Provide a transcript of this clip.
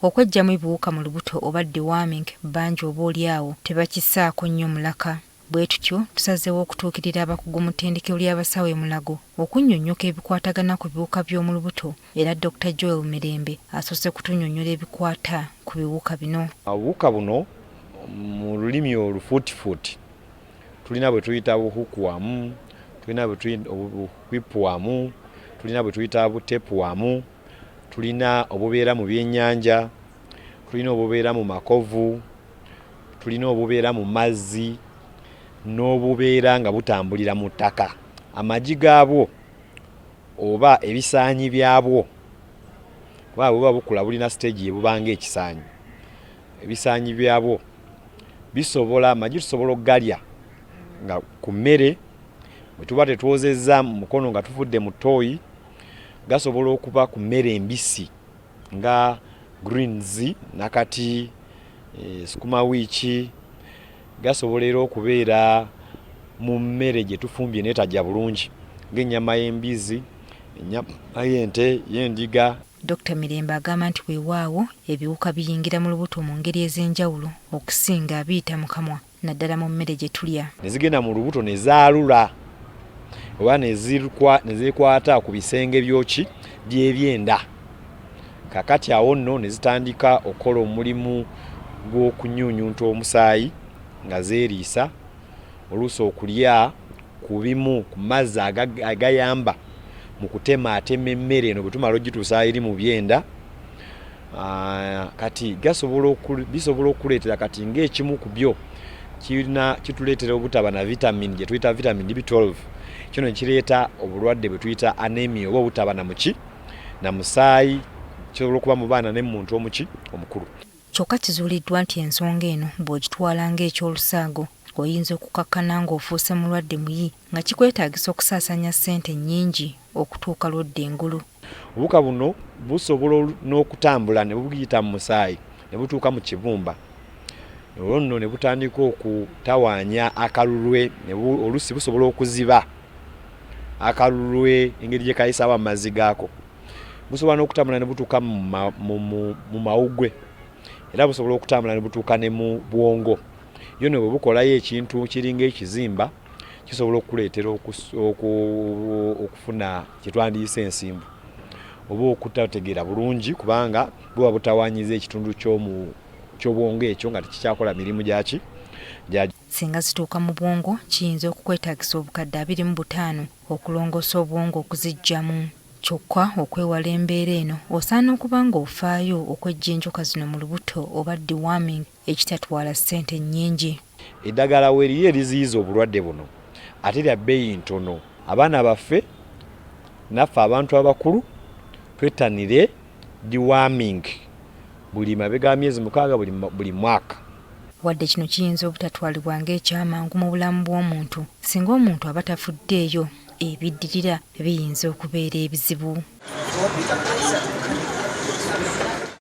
Okweggyamu ebiwuka mu lubuto oba deworming bangi oboolyawo tebakissaako nnyo mulaka. Bwe tutyo tusazeewo okutuukirira abakugu mu ttendekero ly'abasawo e Mulago okunnyonnyoka ebikwatagana ku biwuka by'omu lubuto era Dokita Joel Mirembe asoose kutunnyonnyola ebikwata ku biwuka bino. Obuwuka buno mu lulimi olufuutifuuti tulina bwe tuyita buhukuwamu, tulina bwe tuyita obuhwipuwamu, tulina bwe tuyita butepuwamu, tulina obubeera mu byennyanja, tulina obubeera mu makovu, tulina obubeera mu mazzi n'obubeera nga butambulira mu ttaka. Amagi gaabwo oba ebisaanyi byabwo kuba buba bukula bulina siteegi ye buba ng'ekisaanyi. Ebisaanyi byabwo bisobola amagi tusobola okugalya nga ku mmere bwe tuba tetwozezza mu mukono nga tuvudde mu ttooyi, gasobola okuba ku mmere embisi nga greens, nakati, sukuma wiiki, gasobola era okubeera mu mmere gye tufumbye n'etajja bulungi ng'ennyama y'embizzi, ennyama y'ente, y'endiga. Dokita Mirembe agamba nti weewaawo ebiwuka biyingira mu lubuto mu ngeri ez'enjawulo okusinga biyita mu kamwa naddala mu mmere gye tulya. Ne zigenda mu lubuto ne zaalula oba ne zeekwata ku bisenge by'oki by'ebyenda. Kaakati awo nno ne zitandika okukola omulimu gw'okunyunyunta omusaayi nga zeeriisa, oluusi okulya ku bimu ku mazzi agayamba mu kutemaatema emmere eno bwe tumala ogituusa eri mu byenda. Kati gasobola bisobola okukuleetera kati ng'ekimu ku byo kirina kituleetera obutaba na vitamini gye tuyita vitamini B12 kino ne kireeta obulwadde bwe tuyita anemia oba obutaba na muki na musaayi kisobola okuba mu baana ne mu muntu omuki omukulu. Kyokka kizuuliddwa nti ensonga eno bw'ogitwala ng'ekyolusaago oyinza okukakkana ng'ofuuse mulwadde muyi nga kikwetaagisa okusaasaanya ssente nnyingi okutuuka lw'odda engulu. Obuwuka buno busobola n'okutambula ne buyita mu musaayi ne butuuka mu kibumba olwo nno ne butandika okutawaanya akalulwe oluusi busobola okuziba akalulwe engeri gye kayisaawo amazzi gaako. Busobola n'okutambula ne butuuka mu mawuggwe era busobola okutambula ne butuuka ne mu bwongo. Yo nno bwe bukolayo ekintu kiringa ekizimba kisobola okukuleetera okufuna kye twandiyise ensimbu oba okutategeera bulungi kubanga buba butawaanyiza ekitundu ky'obwongo ekyo nga tekikyakola mirimu gyaki. Singa zituuka mu bwongo kiyinza okukwetaagisa obukadde 25 okulongoosa obwongo okuziggyamu. Kyokka okwewala embeera eno osaana okuba ng'ofaayo okweggya enjoka zino mu lubuto oba deworming ekitatwala ssente nnyingi. Eddagala weeriri eriziyiza obulwadde buno ate lya bbeeyi ntono. Abaana baffe naffe abantu abakulu twettanire deworming buli mabega wa myezi 6 buli mwaka. Wadde kino kiyinza obutatwalibwa ng'ekyamangu mu bulamu bw'omuntu, singa omuntu aba tafuddeeyo ebiddirira biyinza okubeera ebizibu.